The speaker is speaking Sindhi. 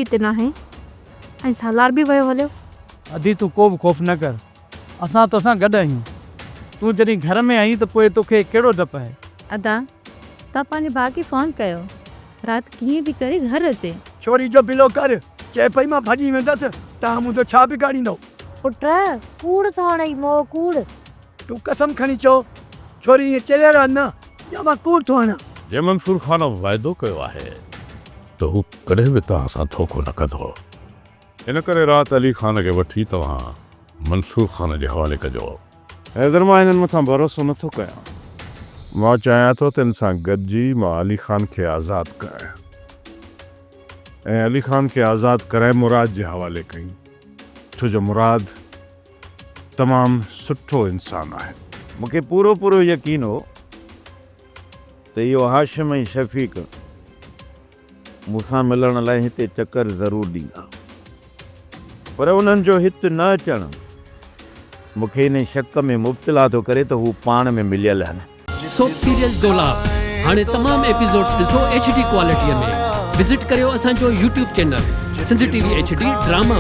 به هتي ناهي ۽ سالار به ويو هليو. ادي تون ڪو به خوف نه ڪر. اسان توسان گڏ آهيون. تون جڏهن گهر ۾ آهين ته پوء توکي ڪهڙو ڊپ آهي؟ ادا توهان پنهنجي ڀاء کي فون ڪيو. رات ڪيئن به ڪري گهر اچي. ڇوري جو بلو ڪر. چئي پئي مان ڀڄي ويندس، توهان منهنجو ڇا بگاڙيندؤ؟ پٽ، ڪوڙ ٿو هڻئي، موهه ڪوڙ. تون قسم کڻي چئو، ڇوري ائين چريل آ نه يا مان ڪوڙ ٿو هڻان؟ جنهن منصور خان واعدو ڪيو آهي ته هو ڪڏهن به توهان سان ڌوڪو نه ڪندو. ان ڪري رات علي خان کي وٺي توهان منصور خان جي حوالي ڪجو. حيدر مان هنن مٿان ڀروسو نه ٿو ڪيان. مان چاهيان ٿو ته هن سان گڏجي مان علي خان کي آزاد ڪرايان ۽ علي خان کي آزاد ڪرائي مراد جي حوالي ڪيون ڇو جو مراد تمام سٺو انسان آهي. مون کي پورو پورو يقين هو ته اهو هاشم ۽ شفيق مون سان ملڻ لاء هتي چڪر ضرور ڏيندا. پر انهن جو هت نه اچڻ مون کي انهي شڪ ۾ مبتلا ٿو ڪري ته هو پاڻ ۾ مليل آهن. سوپ سيريل دولاب هاڻي تمام ايپيسوڊز ڏسو ايڇ ڊي ڪوالٽي ۾ وزٽ ڪريو اسان جو YouTube channel Sindh T V H D drama.